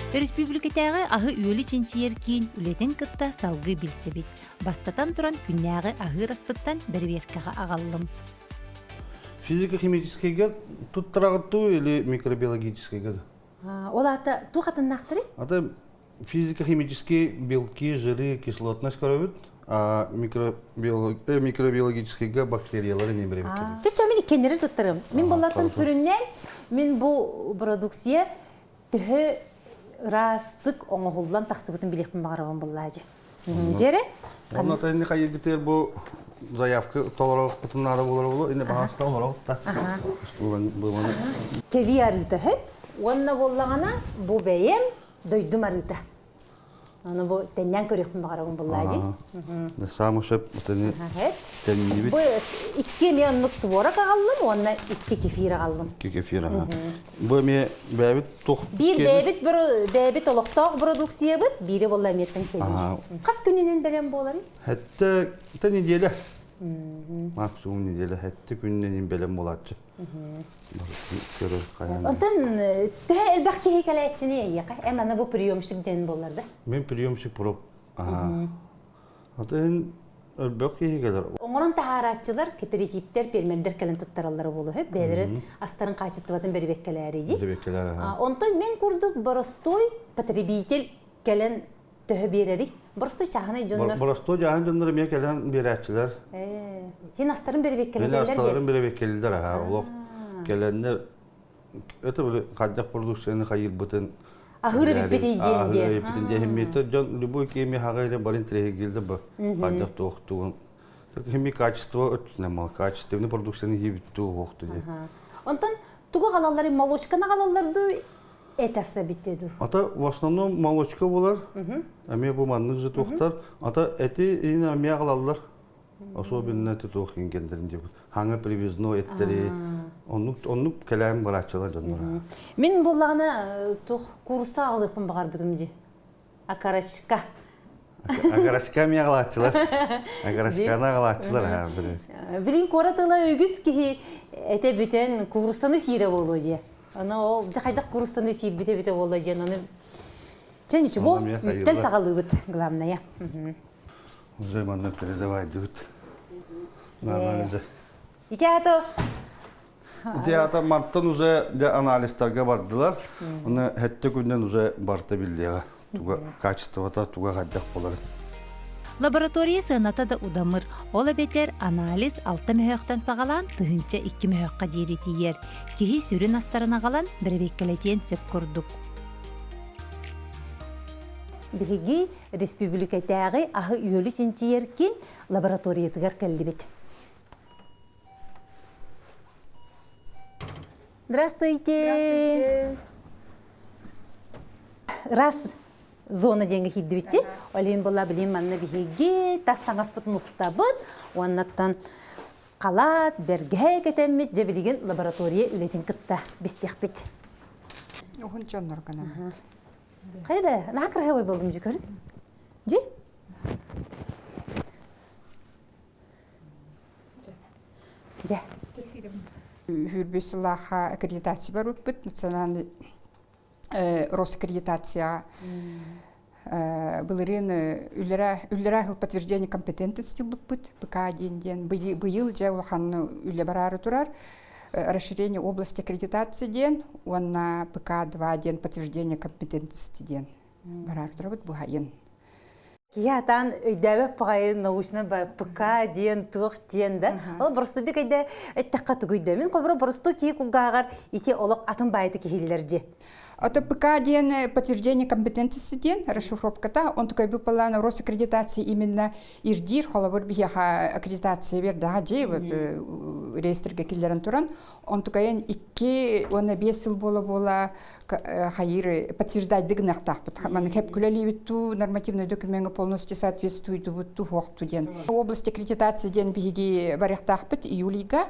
Өрөспүүбүлүкэтээҕи аһы-үөлү чинчийэр киин үлэтин кытта салгыы билсэбит. Бастатан туран күннээҕи аһыыр аспыттан бэрэбиэркэҕэ аҕаллым. Физико-химическийгэ туттараҕыт дуу или микробиологическийга да? Ол аата туох атыннаахтарый? Ата физико-химические белки, жиры, кислотность көрөбүт, а микробиологическийга бактериялары не беребит. Чача мин иккеннери туттарым. Мин буллартан сүрүннээн мин бу продукция төһө ыраастык оҥоһуллан тахсыбытын билиэхпин баҕарабын буллаажы. Дьэрэ? Онно тайны хайыргытыгар бу заявка толоруохпутун наада буолар буолуо, инне баҕаста олорох та. Кэлии арыыта хөп. Уонна буоллаҕына бу бэйэм дойдум арыыта. Аны бу тэннээн көрүөхпүн баҕарабын буллаажы. Саамы сөп тени теннибит. Бу икки эмиэ оннук творог аҕаллым уонна икки кефир аҕаллым. Икки кефир аха. Бу эмиэ бэйэбит туох Биир бэйэбит бэйэбит олохтоох продукциябыт, биири буолла эмиэттэн кэлии. Хас күнүнэн бэлэм буоларый? Хэтте та неделя. Максимум неделя хэтте күнүнэн бэлэм буолааччы. Онтон төһө элбэх киһи кэлээччини эйиэхэ? Эм аны бу приемщик диэн буолар да? Мен приемщик проб. Атын Өлбөх киһи кэлэр. Оҥорон таһаарааччылар, кэпэрэтииптэр, пиэрмэрдэр кэлэн туттараллара буолуо сөп. Бэйэлэрин астарын хаачыстыбатын бэрибэккэлээри дии. Бэрибэккэлээр, аха. Онтон мен курдук боростуой потребитель кэлэн төһө биэрэрий? Боростуой чааһынай дьоннор. Боростуой чааһынай дьоннор эмиэ кэлэн биэрээччилэр. Хин астарын бэрибэккэлэтэллэр Хин астарын бэрибэккэлилэр, аха. Олох кэлэннэр это были хайдах продукцияны хайырбытын Аһыыр эбиппитий диэн диэн. Аһыыр эбиппитин диэн химмиттер дьон любой кими хаҕа барын тирэһигилде бу хайдах туохтугун хими качество өттүнэн мал качественный продукцияны хибиттүү уохту диэн. Онтон тугу аҕалаллар молочканы аҕалаллар дуу эт аса битте дуу? Ата в основном молочка болар. Эмиэ бу маннык же туохтар. Ата эти эмиэ аҕалаллар. Особенно туох киҥкэллэрин диэбит. Хаҥа привезной эттэри оннук оннук кэлээн барааччылар дьоннор. Мин буллаҕына туох курса аҕалыахпын баҕарбытым дии. Окорочка. Окорочка эмиэ аҕалааччылар. Окорочканы аҕалааччылар аа Билин куорат ыла үгүс киһи этэ бүтэн куурусаны сиирэ буолуо дии. Аны ол дьэ хайдах куурусаны сиирбит эбитэ буолла диэн аны Чэ ничего, үттэн саҕалыыбыт главное. Уже манна передавайдыбыт. Анализы. Ити ато Ити ата мантан уже дьэ анализтарга бардылар. Оны хэтте күннен уже барта биллиэҕэ. Туга качествота туга хайдах боларын. Лаборатория сыаната да удамыр. Ол эбэтэр анализ алта мөһөөхтөн саҕалаан 1002 мөһөөххө диэри тиийэр. Киһи сүрүн астарын аҕалан бэрэбиэккэлэтиэн сөп курдук. Биһиги республикатааҕы аһы-үөлү чинчийэр киин лабораториятыгар кэллибит. Здравствуйте! Здравствуйте! Раз зона диэҥҥэ киирдибитчи. Олин була билин манна биһиги тас таҥаспытын устабыт, уоннаттан халаат, бэргэһэ кэтэммит, дьэ билигин лаборатория үлэтин кытта билсиэхпит. Уһун дьоннор гынабыт. Хайда, наһаа кыраһыабай буоллум дьи көрүн. Дьи? Дьэ. Хүрбүс сыллаахха аккредитация барбыппыт национальный Росаккредитация былырыын үллэрэ үллэрэ сыл подтверждение компетентности ылбыппыт ПК диэн диэн быйыл дьэ улахан үлэ бараары турар расширение области аккредитации диэн уонна ПК-2 диэн подтверждение компетентности диэн бараары турабыт бу сайын. Киһи атаан өйдөөбөт баҕайы научно ПК диэн туох диэн да ол боростуйдук өйдө эттэххэ тугуй да мин холобура боростуой киһи кулгааҕар ити олох атын баайыты киһиллэр дьи Это ПК диэн подтверждение компетентности диэн расшифровката, он такой выполнен Росаккредитация именно ирдиир холобур биһиэхэ аккредитация бердаха дии вот реестрге киллэрэн туран онтукайын 2 уонна 5 сыл буола-буола хайыр подтверждать гыныахтаахпыт. Маны кэп күлэлиибит туу нормативный докумеҥҥа полностью соответствует ту хуохту диэн. Область аккредитация диэн биһиги барыахтаахпыт июльга.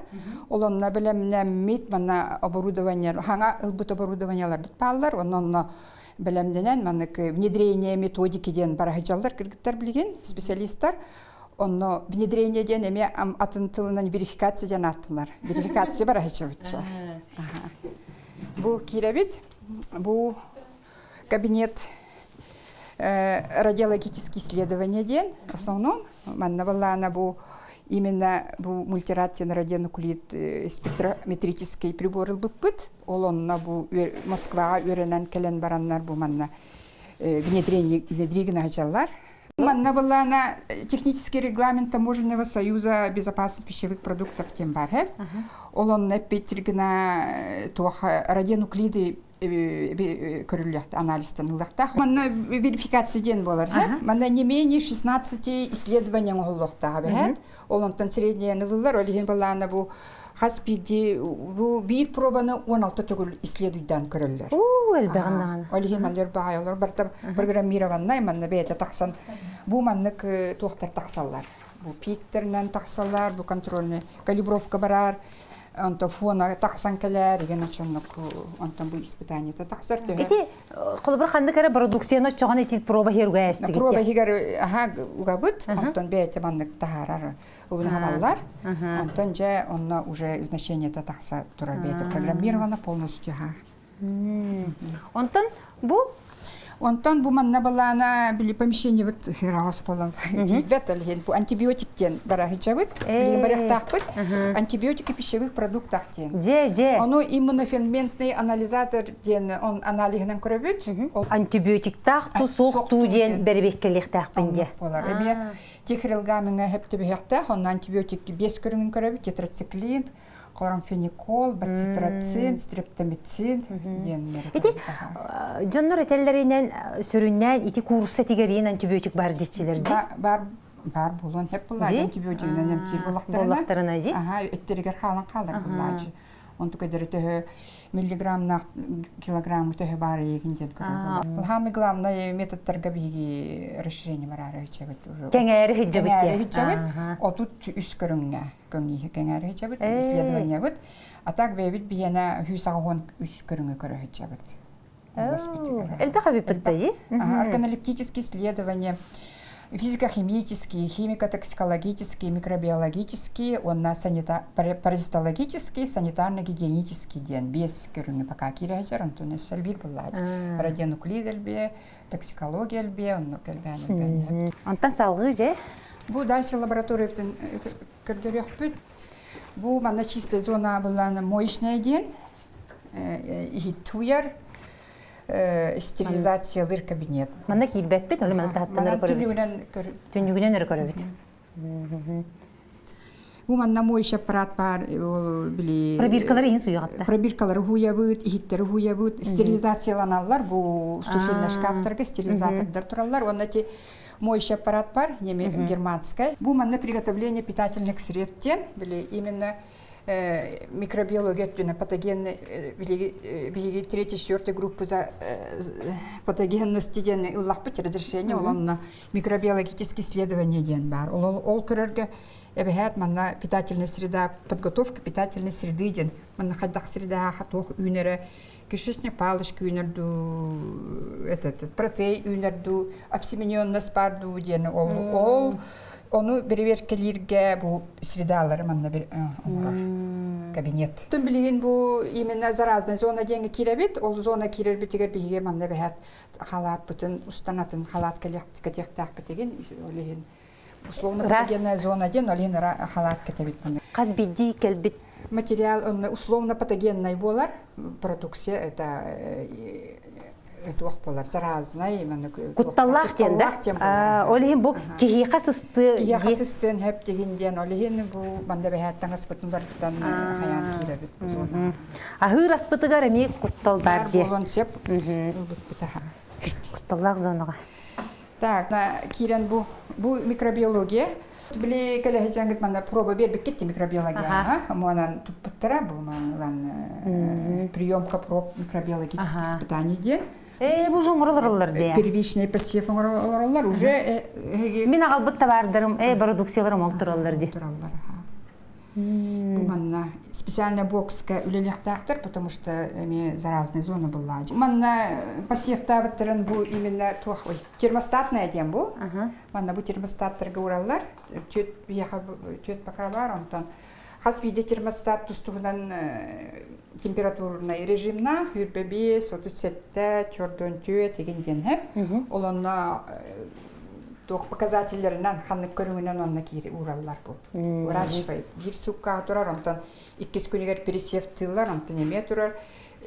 Ол онно бэлэмнэммит манна оборудование хаҥа ылбыт оборудованиеларбыт бааллар. Онно бэлэмнэнэн маннык внедрение методики диэн бараһыдьаллар кыргыттар билигин специалисттар. Онно внедрение диэн эмиэ атын тылынан верификация диэн ааттанар. Верификация бараһычабытча. Бу киирэбит. Бу кабинет радиологические исследования диэн в основном манна баллаана бу именно бу мультирад диэн радионуклид спектрометрический прибор ылбыппыт. Ол онно бу Москваҕа үөрэнэн кэлэн бараннар бу манна внедрение внедригин сылдьаллар. Манна былаана технический регламент таможенного союза безопасность пищевых продуктов диэн бар. Ол онно эппиттир гына туох радионуклиды көрүллүөхт анализтан ылыахтаах. Манна верификация диэн буолар. Манна не менее 16 исследования оҥоһуллуохтаах эбэһээт. Ол онтон среднее ылыллар. Ол иһин былаана бу хас биирдии бу биир пробаны 16 төгүл исследуйдаан көрөллөр. Уу, элбэҕин даҕаны. Ол иһин манна баҕай олор барыта программированнай манна бэйэтэ тахсан бу маннык туохтар тахсаллар. Бу пиктеринэн тахсаллар, бу контрольный калибровка барар, онто фона тахсан кэлэр, igen очоннук онтон бу испытаниета тахсар төһө. Ити холобур ханнык эрэ продукцияны оччоҕон ити проба иһигэр угаастыгыт. Проба иһигэр аха угабыт, онтон бэйэтэ маннык таһаарар убунахабаллар. Онтон дьэ онно уже значениета тахса турар бэйэтэ программировано полностью. Онтон бу Онтон бу манна балаана били помещение бит хираос болом тиийбэт алиһин бу антибиотик диэн бараһычабыт билигин барыахтаахпыт антибиотики пищевых продуктах диэн Дьэ, дьэ. Ону иммуноферментный анализатор диэн он аналиһынан көрөбүт. Ол антибиотиктаах ту суох туу диэн бэрэбиэккэлиэхтээхпин диэ. Болар. Эмиэ техрилгамиҥа хэптибиһэхтээх, онно антибиотик биэс көрүҥүн көрөбүт, тетрациклин, хлорамфеникол, бацитрацин, стрептомицин диэннэр. Ити дьоннор этэллэринэн сүрүннээн ити куурусса тигэрийин антибиотик бар диэччилэр дии. Бар бар буолуон хеп буллаачы антибиотигынан эмтиир буоллахтарына дии. Аха, эттеригэр хаалан хаалар буллаачы. Онтук эдери төһө миллиграммнаах килограммы төһө баар иегин диэн көрөр буолла. Самый главный методтарга биһиги расширение бараары хичэбит уже. Кэҥээри хиджабит. Кэҥээри хиджабит. Отут үс көрүҥҥэ көҥииһи кэҥээри хичэбит, исследованиябыт. А так бэйэбит биһиэнэ хүү саҕа үс көрүҥү көрө хичэбит. Элбэх эбиппит да Органолептические исследования, физико-химические, химико-токсикологические, микробиологические, уонна паразитологические, санитарно-гигиенические диэн биэс көрүҥү пока киирээчэр, онтон өссө элбиир буллаач. Радионуклид элбиэ, токсикология элбиэ, оннук элбээн элбээн. Онтон салгыы же? Бу дальше лабораториябытын көрдөрүөхпүт. Бу манна чистая зона былаана моечная диэн иһит туйар стерилизациялыыр кабинет. Манна киирбэппит, ол манна таһаттан эрэ көрөбүт. Түннүгүнэн эрэ көрөбүт. Бу манна моющий аппарат бар, ол били Пробиркалары иһин суйаҕатта. Пробиркалары хуйабыт, иһиттэри хуйабыт, стерилизацияланаллар бу сушильный шкафтарга стерилизатордар тураллар. Онно ти моющий аппарат бар, неме германская. Бу манна приготовление питательных средств диэн, били именно микробиология өттүнэ патогенный биһиги третьей четвертой группы за патогенности диэн ыллахпыт разрешение ол онно микробиологические исследования диэн бар ол ол көрөргө эбэһээт манна питательная среда подготовка питательной среды диэн манна хайдах среда туох үүнэрэ кишечная палочка үүнэр дуу этот протей үүнэр дуу обсемененность бар дуу диэн ол ол ону бэрэбиэркэлииргэ бу средалары манна оҥорор кабинет. Тун билигин бу именно заразная зона диэҥҥэ киирэбит. Ол зона киирэрбитигэр биһиги манна бэһэт халааппытын устанатын халаат кэтиэхтээхпитигин ол иһин условно патогенная зона диэн ол иһин халаат кэтэбит манна. Хас биирдии кэлбит материал условно патогенный буолар продукция это туох буолар заразный кутталлаах диэн да ол иһин бу киһиэхэ сыстыы киһиэхэ сыстыан хөп дигин диэн ол иһин бу манда бэһээттэн аспытын барыттан хайаан киирэбит бу зона аһыыр аспытыгар эмиэ куттал бар диэ буолуон сөп кутталлаах зонаҕа так киирэн бу бу микробиология били кэлэһи манна проба биэрбиккит микробиологияҕа муонан туппуттара бу манан приемка проб микробиологических испытаний диэн Э, бу уже оҥоролороллор дии. Первичный посев оҥороллор уже Мин аҕалбыт табаардарым, э, продукцияларым ол тураллар дии. Тураллар, Бу манна специальная бокска үлэлиэхтээхтэр, потому что эми заразная зона была. Манна посевтаабыттарын бу именно туох ой, термостатная диэн бу. Манна бу термостаттарга ураллар. Түөт биһиэхэ түөт пока бар, онтон Хас биирдии термостат тус-туһунан температурнай режимнаах, 25, 37, 44 игин диэн һэп. Ол онно туох показателлэринэн, ханнык көрүҥүнэн онно киири уураллар бу. Выращивает. Биир сууккаҕа турар, онтон иккис күнүгэр пересевтыыллар, онтон эмиэ турар.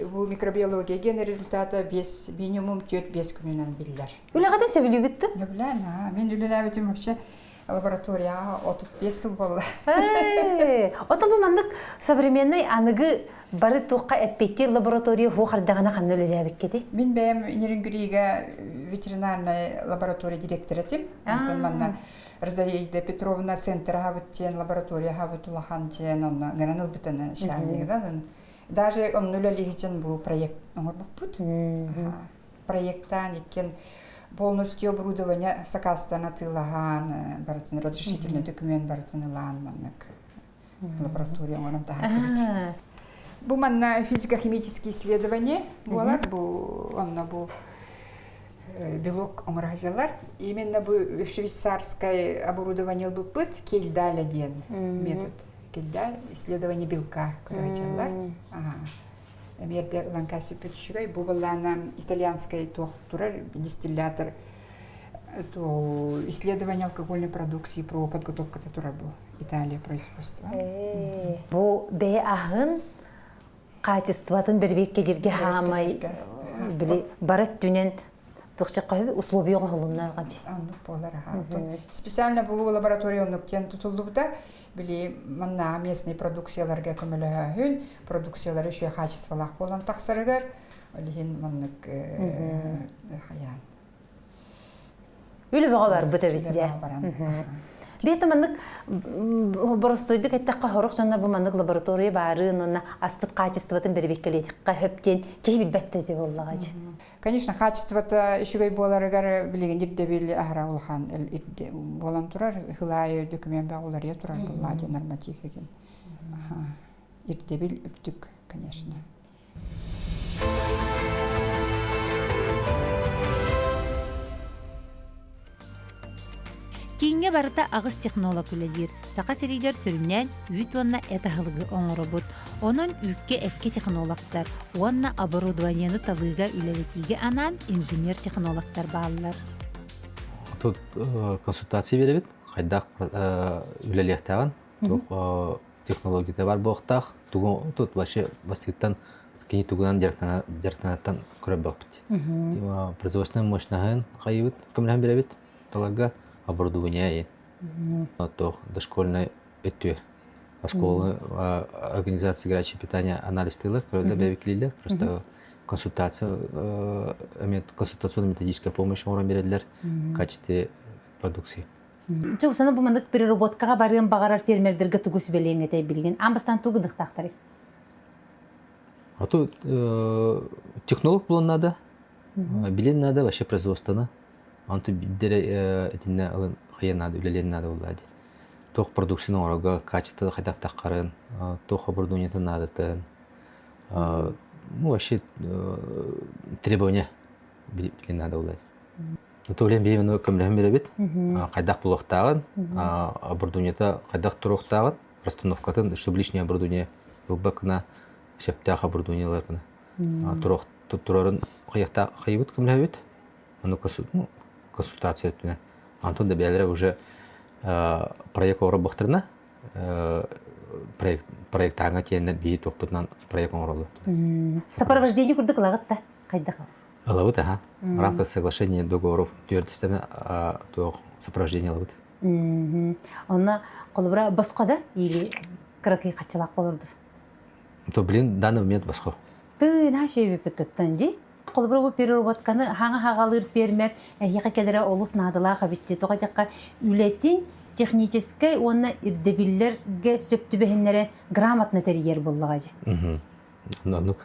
Бу микробиология ген результата 5, минимум 4-5 күнүнэн биллэр. Үлэҕитин сөбүлүүгүт да? Сөбүлээн, мин үлэлээбитим вообще лабораторияҕа 35 сыл буолла. Отон бу маннык современный аныгы бары туохха эппиэттиир лаборатория хуох ардаҕына ханна үлэлээбиккити? Мин бэйэм Нерюнгрига ветеринарная лаборатория директора этим. Онтон манна Розаида Петровна центр аһабыт диэн лаборатория аһабыт улахан диэн онно ыҥыран ылбытаны шальныгынан. Даже онно үлэлиһичен бу проект оҥорбуппут. Проекттаан иккен полностью оборудование сакаастан атыылаһан, барытын разрешительный документ барытын ылаан маннык лаборатория оҥорон таһаардыбыт. Бу манна физико-химические исследования буолар, бу онно бу белок оҥоро Именно бу швейцарское оборудование ылбыппыт Кельдаля диэн метод. Кельдаль исследование белка көрө Эмиэрде ылан кассиппит үчүгэй. Бу былаана итальянскай туох турар дистиллятор то исследование алкогольной продукции про подготовката турар бу Италия производства. Бу бэйэ аһын качествотын бэрбиэккэ хаамай били бары өттүнэн Тохчахха условия оҥоһулунна ди. Оннук буолар аха. Специально бу лаборатория оннук диэн тутуллубута. Били манна местный продукцияларга көмөлөһөһүн, продукциялары үчүгэй качестволаах буолан тахсарыгар, ол иһин маннык хайаан. Үлэ бөҕө барбыт эбит дьэ. Бэйэтэ маннык боростуойдук эттэххэ хорох дьоннор бу маннык лаборатория баарын уонна аспыт качествотын бэрэбиэркэлиэххэ сөп диэн киһи билбэт да буоллаҕа дьэ. Конечно, качествота үчүгэй буоларыгар билигин ирдэбил аһара улахан буолан турар. Хылаайы документ уларыйа турар буолла диэн норматив еген. Ирдэбил үрдүк, конечно. Кииҥҥэ барыта аҕыс технолог үлэлиир. Саха сиригэр сүрүннээн үүт уонна эт аһылыгы оҥоробут. Онон үүккэ эккэ технологтар уонна оборудованиены талыыга үлэлэтиигэ анаан инженер-технологтар бааллар. Тут консультация биэрэбит, хайдах үлэлиэхтээҕин, туох технологията бар буолуохтаах, тугу тут вообще бастыгыттан кини тугунан дьарыктанаттан көрөр буолбут. Производственный мощноһын хайыбыт, көмөлөһөн биэрэбит таларга оборудование туох дошкольный өттүгэр оскуола организация горячего питания анализтыылар, көрөллөр, бэбиклииллэр, просто консультация консультационно-методическая помощь оҥорон биэрэллэр в качестве продукции. Чэ, усана бу маннык переработкаҕа барыан баҕарар фермердэргэ тугу сүбэлиэҥ этэй билигин? Аан бастаан тугу гыныахтаахтарый? А то технолог булан надо, билин надо вообще производствоны. Онту биддere итиннэ ылын хайа надо, үлэлиэн надо буолла дии. Туох продукцияны оҥорорго качество хайдах таххарын, туох оборудованиетын наадатын, ну вообще требования билин надо буолла дии. То билэн биһиги көмөлөһөн бирэбит, хайдах булуохтааҕын, оборудованиета хайдах туруохтааҕын, расстановкатын, чтобы лишнее оборудование ылбаккына, сөптөөх оборудованиелар гына туруох турарын хайыбыт көмөлөһөбүт. Ону консультация өттүнэн. Антон да бэйэлэрэ уже проект оҥорбохторуна проект проектааҥҥа тиэннэр биһи туохпутунан проект оҥороллор. Сопровождение курдук ылаҕыт да хайдах? Ылабыт аха. В рамках соглашения договоров түөртүстэме туох сопровождение ылабыт. Онно холобура босхо да или кыракый хаччалаах болорду? То блин, данный момент босхо. Ты наша эбиппиттан ди. Холобура бу переработканы хаҥа хаҕалыыр фермер эһиэхэ кэлэрэ олус наадалаах эбит тоҕо диэххэ үлэтин техническэй уонна ирдэбиллэргэ сөп түбэһиннэрэн грамотно тэрийэр буоллаҕа дии. Оннук.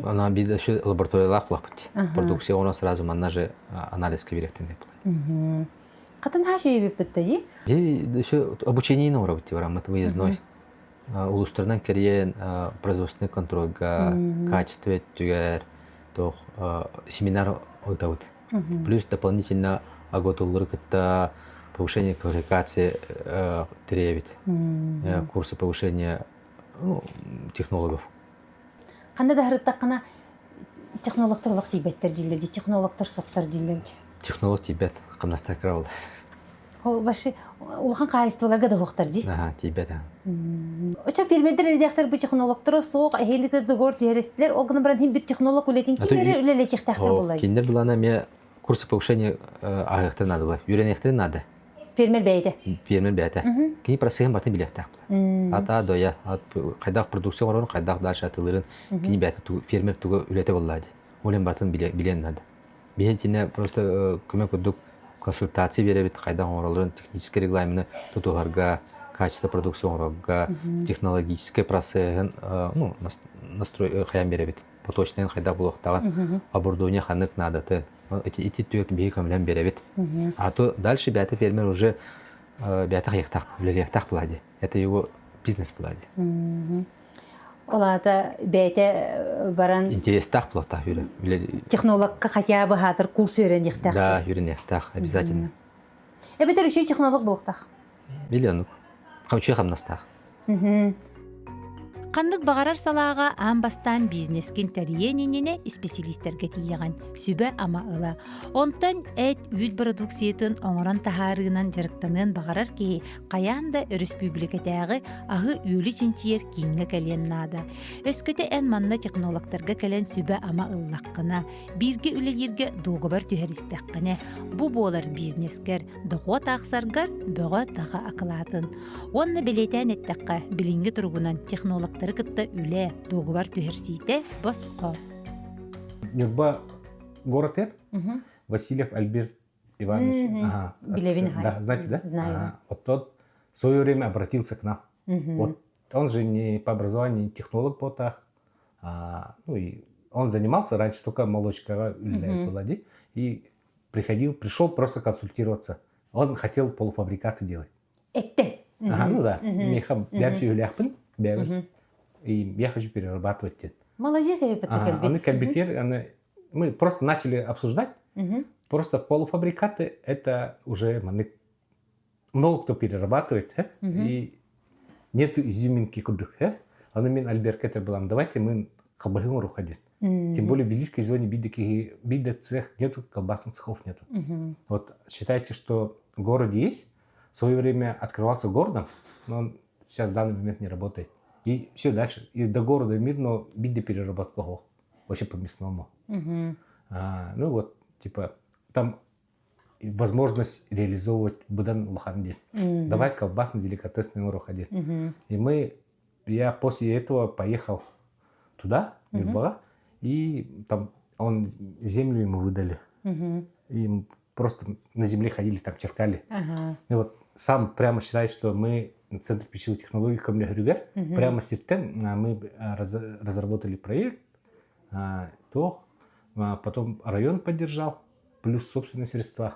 Она биир еще лабораториялаах булахпыт. Продукция у нас сразу манна же анализка бириэхтин деп. Хатын хаша эбиппит дии? Еще обучение оҥоробут бараммыт выездной. Улуустарынан кэрийэн производственный контрольга, качество өттүгэр туох семинар ыытабыт. Плюс дополнительно аготуллары кытта Повышение квалификации тэрийэбит. Курсы повышения ну, технологов. Ханна да һырыттаххына технологтар олох тиийбэттэр дииллэр дии, технологтар суохтар дииллэр дии. Технолог тиийбэт, хамнастар кыра буолла. Вообще улахан хаһаайыстыбаларга да суохтар дии. Аха, тиийбэт. Оча фермердер эрдээхтэр бу технологтара суох, эһииликтэр договор түһэрэстилэр, ол гынан баран бир технолог үлэтин ким эрэ үлэлэтиэхтээхтэр буоллар. Кинилэр былаана эмиэ курсы повышения ааһыахтарын наада буолар, үөрэниэхтэрин наада. Фермер бэйэтэ. Фермер бэйэтэ. Кини процеһын барытын билиэхтээх. Ат А до Я, хайдах продукция оҥорорун, хайдах дальше атыылыырын кини бэйэтэ фермер туга үлэтэ буолла дии. Ол иһин барытын билиэн наада. Биһи итиннэ просто көмө курдук консультация биэрэбит, хайдах оҥороллорун техническэй регламены тутуһарга, качество продукции оҥорорго, технологическай процеһын ну, настрой хайан биэрэбит. Поточныйын хайдах буолуохтааҕын, оборудование ханнык наадатын, ити түөрт биһи көмөлөөн биэрэбит. А то дальше бэйэтэ фермер уже бэйэтэ хайыахтаах, үлэлиэхтээх буолаа дии. Это его бизнес буолаа дии. Ол аата бэйэтэ баран Интерестээх буолуохтаах үлэ. Технологка хотя бы хаатыр курс үөрэниэхтээх. Да, үөрэниэхтээх обязательно. Эбэтэр үчүгэй технолог буолуохтаах. Или оннук. Үчүгэй хамнастаах. Ханнык баҕарар салааҕа аан бастаан бизнескин тэрийиэн иннинэ исписэлиистэргэ тиийэҕин, сүбэ-ама ыла. Онтон эт, үүт бородууксуйатын оҥорон таһаарыынан дьарыктаныан баҕарар киһи хайаан да өрөспүүбүлүкэтээҕи аһы-үөлү чинчийэр кииҥҥэ кэлиэн наада. Өскөтө эн манна технологтарга кэлэн сүбэ-ама ыллаххына, бииргэ үлэлииргэ дуогабар түһэристэххинэ, бу буолар бизнескэр дохуот аахсаргар бөҕө-таҕа акылаатын. Уонна бэлиэтээн эттэххэ, билиҥҥи туругунан технологтары кытта үлэ, дуогабар түһэрсиитэ босхо. Ньурба город эр Васильев Альберт Иванович. Ага. Билэбин Да, знаете, да? Знаю. Ага. Вот тот в свое время обратился к нам. Вот он же не по образованию технолог по так, ну и он занимался раньше только молочка была, и приходил, пришел просто консультироваться. Он хотел полуфабрикаты делать. Этте. Ага, ну да. Меха бэбэр и я хочу перерабатывать дед. Молодец, я Аны кэлбитер, мы просто начали обсуждать. Просто полуфабрикаты это уже много кто перерабатывает, и нету изюминки курдук. Аны мен Альберка это была, давайте мы колбаһын уходит. Тем более в Великой зоне биде цех нету, колбасных цехов нету. Вот считайте, что в городе есть, в свое время открывался городом, но он сейчас в данный момент не работает. И все дальше. И до города мир, но биде переработка вообще по мясному. Ну вот, типа, там возможность реализовывать быдан улахан диэн. Давай колбасный деликатесный оҥоруохха диэн. И мы, я после этого поехал туда, в Нюрбаҕа, и там он землю ему выдали. И просто на земле ходили, там черкали. И вот сам прямо считает, что мы Центр пищевых технологий көмөлөһөрүгэр прямо сиртэн мы разработали проект, тох, потом район поддержал, плюс собственные средства.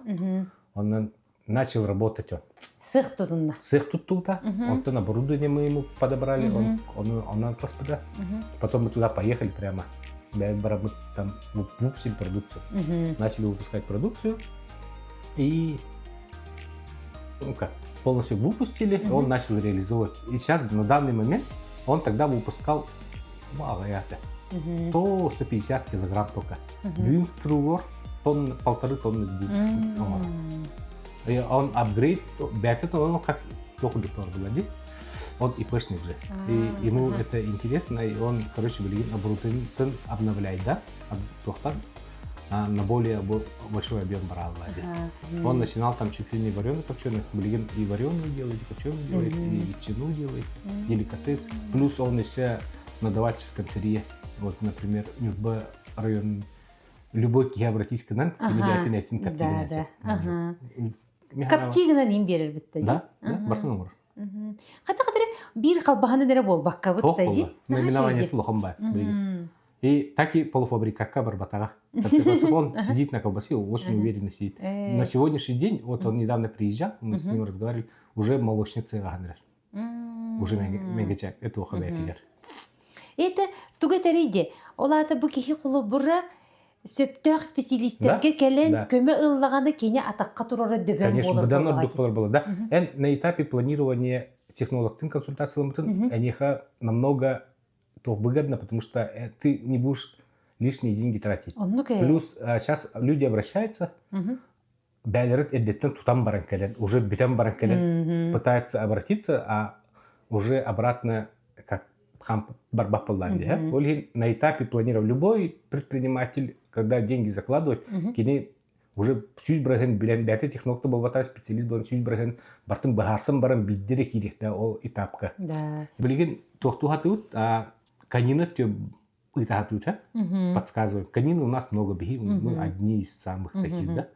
Он начал работать он. Сыах тутунна. Сыах туттубута. Онтон оборудование мы ему подобрали, он он Потом мы туда поехали прямо. Мы там выпустили продукцию. Начали выпускать продукцию. И ну как, полностью выпустили, он начал реализовывать. И сейчас, на данный момент, он тогда выпускал мало это. То 150 килограмм только. Бүгүн туругар тонна, 1,5 тонны И он апгрейд, бэйэтэ он как только было, он ИПшник же. И ему это интересно, и он, короче, билигин оборудование обновляет, да, на более большой объем брал. Он начинал там чуть ли не вареный копченый, билигин и вареный делает, и копченый делает, и ветчину делает, деликатес. Плюс он еще на давательском сырье. Вот, например, Нюрба район, любой киһи обратись к нам, кини этин Да, да. Ага. Коптигынан им берер битте. Да, барсын оҥорор. Хата хатыры биир халбаһаны нэрэ буолбакка бутта дии. Наименование плохом ба. И так и полуфабрикатка барбатаҕа. Он сидит на колбасе, очень уверенно сидит. На сегодняшний день, вот он недавно приезжал, мы с ним разговаривали, уже молочный цех Уже мегачак, это ухабетигер. Это туга терийде. Ол аата бу киһи холобура. Сөптөөх специалистэргэ кэлэн көмө ыллаҕына кини атахха турара дөбөҥ Конечно, буолар быдан буоллаҕа ордук дии. болар буолар да. Эн на этапе планирования технологтын консультацияламмытын эниэхэ намного то выгодно, потому что ты не будешь лишние деньги тратить. Оннук ээ. Плюс сейчас люди обращаются, бээлэрит эрдэттэн тутан баран кэлэн, уже бүтэн баран кэлэн пытаются обратиться, а уже обратно как хам барбат буоллаан дии. Ол иһин на этапе планирования любой предприниматель, когда деньги закладывать, кини уже 100% билэн бэйэтэ технолог буолбата специалист буолан 100% бартын быһаарсан баран биирдэрэ киириэхтээх ол этапка. Да. Билигин туохтуу а конина ыытаатыыта подсказываем. Конины у нас много биһи, мы одни из самых таких, да.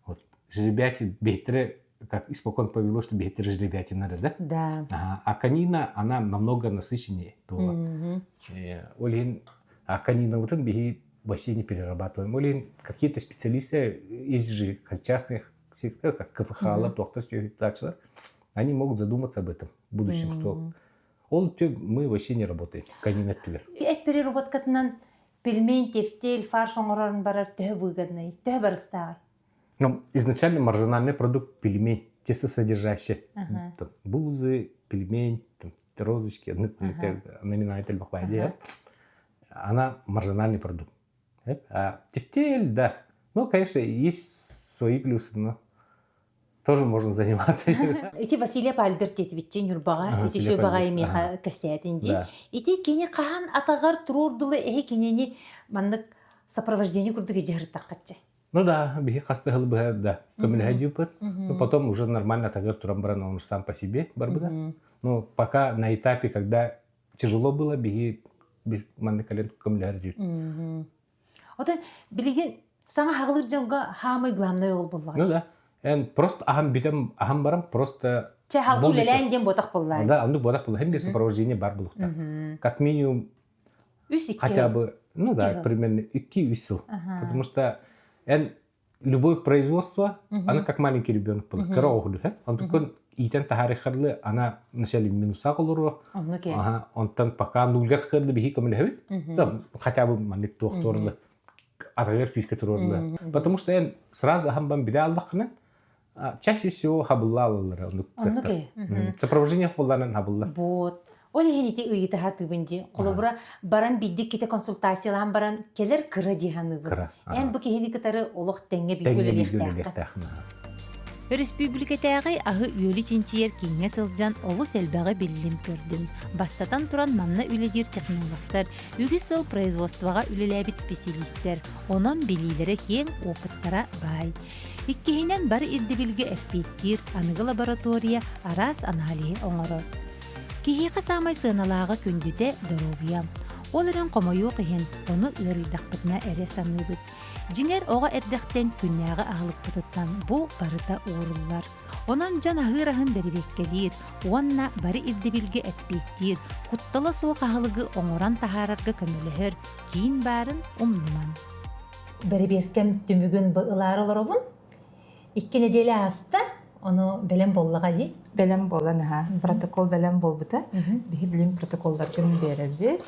Вот жеребятин бейтре как испокон повело, что бейтре жеребятина, да? Да. Ага. А конина, она намного насыщеннее была. Ол иһин, а конина вот биһи вообще не перерабатываем. Ол иһин какие-то специалисты есть же частных, как КФХ, mm они могут задуматься об этом в будущем, что ол мы вообще не работаем, конина өттүгэр. Эт переработкатынан пельмень, тефтель, фарш оҥорорун барар төһө выгодный, төһө барыстааҕый? Ну, изначально маржинальный продукт пельмень, тестосодержащий. Ага. Там, бузы, пельмень, там, розочки, Ага. номинальный ага. Она маржинальный продукт. А тефтель, да. Ну, конечно, есть свои плюсы, но тоже можно заниматься. Ити Василий Альберт диэтибитчи Ньурбаҕа, ити Василий Шөбаҕа Альберт, эмиэхэ кэсээтин дии. Да. Ити кини хаһан атаҕар туруордулы эһи кинини маннык сопровождение курдук дьаһыртаххаччы. Ну да, биһи хастыһыл быһа да көмөлөһө дьүүппүт. Ну потом уже нормально атагар туран баран он сам по себе барбыта. Ну пока на этапе, когда тяжело было, биһи маннык кэлэн көмөлөһөр дьүүр. Отон билигин саҥа хаҕылыр дьоҥго хаамай главное ол буоллаҕа. Ну да. Эн просто аһам бүтэн аһам баран просто Чэ халгы үлэлээн диэн буотах буоллаа. Да, оннук буотах буолла. Хем бир сопровождение бар булуктар. Как минимум Үс икки. Хотя бы, ну да, примерно икки-үс сыл. Потому что эн любое производство, оно как маленький ребенок был. Кыра оҕолу, Он такой иитэн таһаарыхарлы, она вначале минуса олоруо. Ага, онтон пока нулгар хырлы биһи көмөлөһөбүт. Там хотя бы маннык туохтуорлы атагар күүскэ туруорлы. Потому что эн сразу хамбан биле аллахына чаще всего хабылла алаллара оннук цехтар. Сопровождение хабылланан хабылла. Вот. Ол иһин ити ыйытаһа тыыбын дии. Холобура, баран биддик ките консультациялаан баран келер кыра дии саныыбын. Эн бу киһини кытары олох тэҥҥэ бииргэ үлэлиэхтээххин. Өрөспүүбүлүкэтээҕи аһы-үөлү чинчийэр кииҥҥэ сылдьан олус элбэҕи биллим-көрдүм. Бастатан туран манна үлэлиир технологтар, үгүс сыл производствоҕа үлэлээбит специалистэр, онон билиилэрэ киэҥ, опыттара баай. Иккиһинэн бары ирдэбилгэ эппиэттиир аныгы лаборатория араас аналиһы оҥорор. Киһиэхэ саамай сыаналааҕа күндүтэ доруобуйа. Ол эрэн хомойуох иһин, ону ыарыйдахпытына эрэ саныыбыт. Дьиҥэр, оҕо эрдэхтэн күннээҕи аһылыкпытыттан бу барыта ууруллар. Онон дьон аһыыр аһын бэрэбиэркэлиир уонна бары ирдэбилгэ эппиэттиир, куттала суох аһылыгы оҥорон таһаарарга көмөлөһөр киин баарын умнуман. Бэрэбиэркэм түмүгүн бу ылаары олоробун. Икки нэдиэлэ ааста, ону бэлэм буоллаҕа дии. Бэлэм буолан аха. Протокол бэлэм буолбута. Биһи билим протоколларгын биэрэбит.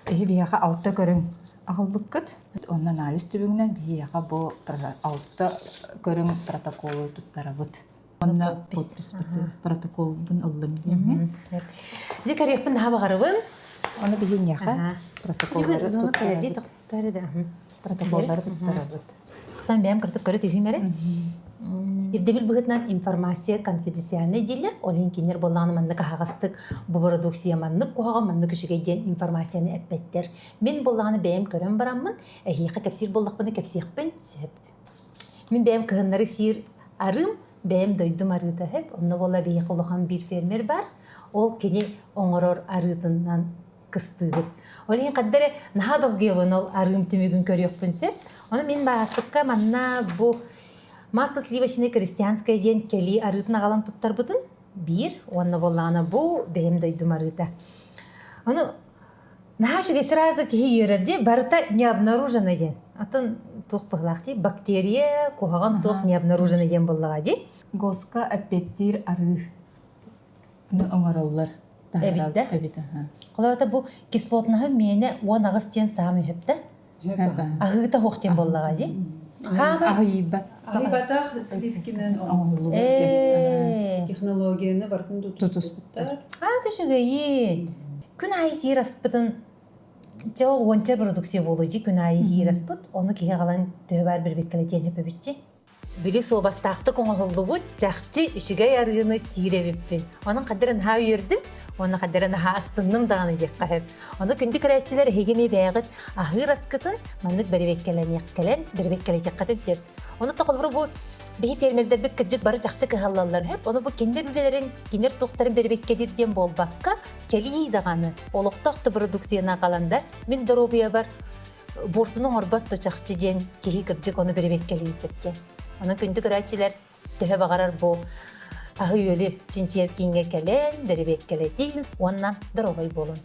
Биһи биһиэхэ алта көрүҥ аҕалбыккыт. Онно анализ түбүгүнэн биһиэхэ бу алта көрүҥ протоколу туттарабыт. Онно подпись протоколбун ыллым диэҥҥин. Дьэ көрүөхпүн наһаа баҕарабын. Ону биһиэхэ протоколлары туттарабыт. Протоколлары туттарабыт. Тутан бэйэм кырдык көрө түһүүм эрэ. Ирдэбил быһыытынан информация конфиденциальный дииллэр. Ол иһин кинилэр буоллаҕына маннык аһаҕастык бу бородууксуйа маннык куһаҕан, маннык үчүгэй диэн информацияны эппэттэр. Мин буоллаҕына бэйэм көрөн бараммын, эһиэхэ кэпсиир буоллахпына кэпсиэхпин сөп. Мин бэйэм кыһыннары сиир арыым, бэйэм дойдум арыыта сөп. Онно буолла биһиэхэ улахан биир фермер бар. Ол кини оҥорор арыытынан кыстыыбыт. Ол иһин хадда эрэ наһаа долгуйабын ол арыым түмүгүн көрүөхпүн сөп. Ону мин бааспыкка манна бу масло сливочное крестьянское диэн кэлии арыытын аҕалан туттарбытым биир уонна буоллаҕына бу бэйэм дойдум арыыта. Ону наһаа үчүгэй сразу киһи үөрэр дии барыта не обнаружено диэн. Атын туох быһылаах дии бактерия куһаҕан туох не обнаружено диэн буоллаҕа дии. ГОСка эппиэттиир арыы оҥороллор. Эбит да? Эбит, аха. Холобура бу кислотнаһы миэнэ 18 диэн саамай сөптө. Аһыыта суох диэн буоллаҕа дии. Хаамай Аһыйбат. Аһыйбатах силискинэн Оҥоһуллубут Ээ. технологияны барытын тутуспуттар. Аата үчүгэйин. Күн аайы сиир аспытын дьэ ол уонча продукция буолуо дии күн аайы сиир аспыт ону киһи аҕалан төһө баар бирбиккэлэтиэн сөпөбүччи. Били суобастаахтык оҥоһуллубут чахчы үчүгэй арыыны сиир эбиппин. Онон хаддара наһаа үөрдүм, уонна хаддара наһаа астынным даҕаны диэххэ сөп. Ону күндү көрөөччүлэр эһиги эмиэ бэйэҕит аһыыр аскытын маннык бэрэбиэккэлэниэх кэлэн бэрэбиэккэлэтиэххитин сөп. Ону тоҕолору бу биһи фермердэрбит кырдьык бары чахчы кыһаллаллар сөп. Ону бу кинилэр үлэлэрин, кинилэр туохтарын бэрэбиэккэлиир диэн буолбакка, кэлии даҕаны олохтоох да продукцияны аҕалан да мин доруобуйабар буортуну оҥорбот да чахчы диэн киһи кырдьык ону бэрэбиэккэлиин сөп диэн. Онон күндү көрөөччүлэр төһө баҕарар бу аһы-үөлү чинчийэр кииҥҥэ кэлэн, бэрэбиэккэлэтиин уонна доруобай буолун.